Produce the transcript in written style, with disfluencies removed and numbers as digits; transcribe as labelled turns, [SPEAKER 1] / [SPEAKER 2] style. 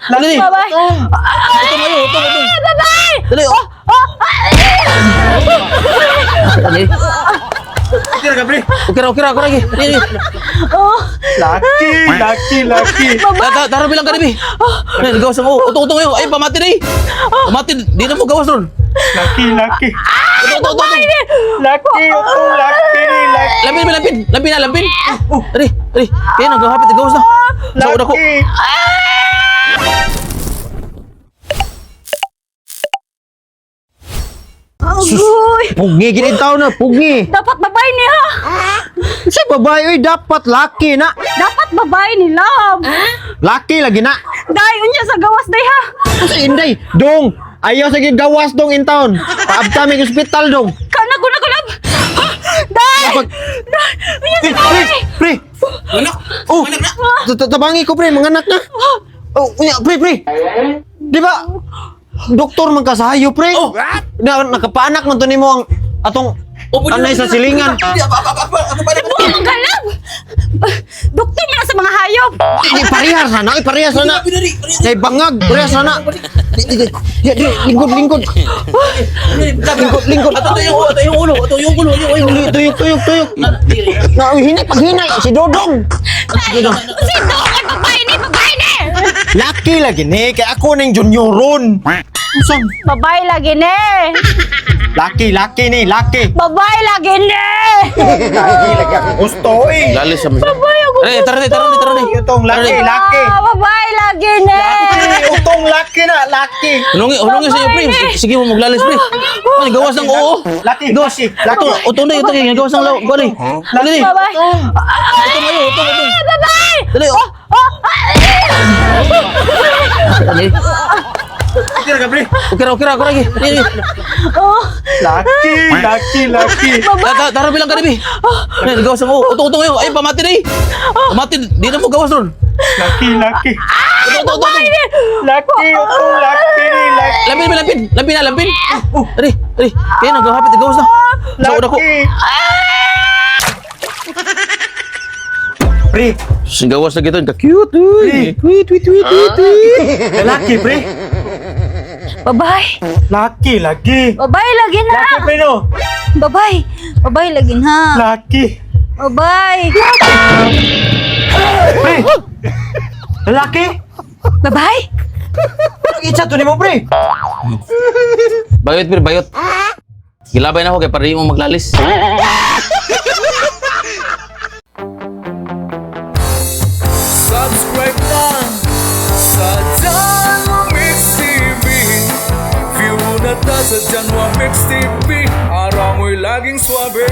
[SPEAKER 1] Dali.
[SPEAKER 2] Babae.
[SPEAKER 1] Utong ayo, utong, utong.
[SPEAKER 2] Babae!
[SPEAKER 1] Dali, oh. Dali.
[SPEAKER 3] Okay ra ka, pre.
[SPEAKER 1] Okay ra, okay ra, okay ra. Dali, dali.
[SPEAKER 2] Oh,
[SPEAKER 3] Laki, laki, laki.
[SPEAKER 1] Tara bilang ka bi. Dali, gawas mo. Utong, utong ayo. Ay, pamati na eh. Pamati, di na mo gawas ron.
[SPEAKER 3] Laki, laki.
[SPEAKER 1] Utong, utong, utong.
[SPEAKER 3] Laki, utong, laki, laki.
[SPEAKER 1] Lampin, lampin, lampin na, lampin. Oh, dali, dali. Kaya nang gahapit, gawas na. Sa una ko.
[SPEAKER 3] Laki.
[SPEAKER 2] Agoy.
[SPEAKER 4] Pugi gid taon na, pugi.
[SPEAKER 2] Dapat babae niya.
[SPEAKER 4] Sa babae oy dapat laki na.
[SPEAKER 2] Dapat babae ni love.
[SPEAKER 4] Laki lagi na.
[SPEAKER 2] Dai unya sa gawas day ha.
[SPEAKER 4] Sa inday, dong. Ayaw sa gawas dong in town. Paabta mi ospital dong.
[SPEAKER 2] Kana ko na ko love. Dai. Dai unya sa
[SPEAKER 4] Pre,
[SPEAKER 2] gawas.
[SPEAKER 4] pre.
[SPEAKER 1] Anak.
[SPEAKER 4] Oh, tabangi ko pre, mga anak na. Oh, unya, pre, pre. Di ba? Doktor man ka sa hayo, pre.
[SPEAKER 1] Oh.
[SPEAKER 4] Na, nakapaanak man to nimo ang atong
[SPEAKER 1] Oh, pwede
[SPEAKER 4] anay
[SPEAKER 1] na,
[SPEAKER 4] sa
[SPEAKER 1] pwede na.
[SPEAKER 4] silingan.
[SPEAKER 1] Hindi, apa, apa, apa, apa, apa, apa.
[SPEAKER 2] Buang ka love. Doktor man na sa mga hayop.
[SPEAKER 4] Di parehas na, ay parehas na.
[SPEAKER 1] Dali, dali,
[SPEAKER 4] Kay bangag, parehas na. Di, di, lingkod, lingkod.
[SPEAKER 1] Lingkod,
[SPEAKER 4] lingkod.
[SPEAKER 1] Ato to yung, ato yung ulo, ato yung ulo, yung ulo.
[SPEAKER 4] Tuyok, tuyok, tuyok. Na, uy, hinay, paghinay, si Dodong.
[SPEAKER 2] Si Dong ay babae ni, babae ni.
[SPEAKER 4] Laki lagi ni, kay ako ning junioron. Unsa?
[SPEAKER 2] Babae lagi ni.
[SPEAKER 4] Laki, laki ni, laki.
[SPEAKER 2] Babae lagi ni.
[SPEAKER 3] Laki, laki ako gusto eh.
[SPEAKER 1] Lalis sa
[SPEAKER 2] Babae ako
[SPEAKER 1] Dali, tara, tara, tara, tara.
[SPEAKER 3] Utong, laki, laki.
[SPEAKER 2] Ah, babae lagi ni.
[SPEAKER 3] Laki, utong, laki na, laki.
[SPEAKER 1] Hulungi, hulungi sa iyo, pre. Sige mo maglalis, pre. Ano, gawas ng oo.
[SPEAKER 3] Laki,
[SPEAKER 1] Gawas.
[SPEAKER 3] laki, laki.
[SPEAKER 1] Utong, utong na, utong na, gawas ng law. Gani. Dali.
[SPEAKER 2] Babae.
[SPEAKER 1] Utong ayo, utong, utong.
[SPEAKER 2] Babae.
[SPEAKER 1] Dali, oh. Dali.
[SPEAKER 3] Okay ra ka, pre.
[SPEAKER 1] Okay ra, okay ra, okay ra. Dali, dali.
[SPEAKER 2] Oh,
[SPEAKER 3] Laki, laki, laki.
[SPEAKER 1] Tara bilang ka bi. Dali, gawas ng oo. Utong, utong ayo. Ay, pamati na eh. Pamati, di na mo gawas ron.
[SPEAKER 3] Laki, laki.
[SPEAKER 1] Utong, utong, utong.
[SPEAKER 3] Laki, utong, laki, laki.
[SPEAKER 1] Lampin, lampin, lampin na, lampin. Dali, dali. Kaya nang gahapit, gawas na. Sa una ko.
[SPEAKER 3] Laki. Pre,
[SPEAKER 1] Gawas na gito, ka-cute. Uy. Tweet, tweet, tweet, tweet, tweet.
[SPEAKER 3] laki, pre.
[SPEAKER 2] Babae.
[SPEAKER 3] Laki, laki.
[SPEAKER 2] Babae lagi na.
[SPEAKER 3] Laki, pre, no?
[SPEAKER 2] Babae. Babae lagi na.
[SPEAKER 3] Laki.
[SPEAKER 2] Babae.
[SPEAKER 3] Pre! Laki!
[SPEAKER 2] Babae.
[SPEAKER 4] Nag-itsa to nimo, pre.
[SPEAKER 1] Bayot, pre, bayot. Gilabay na ako kay para di mo maglalis.
[SPEAKER 5] Subscribe na sa Janwa Mix TV. View na ta sa Janwa Mix TV. Araw mo'y laging swabe.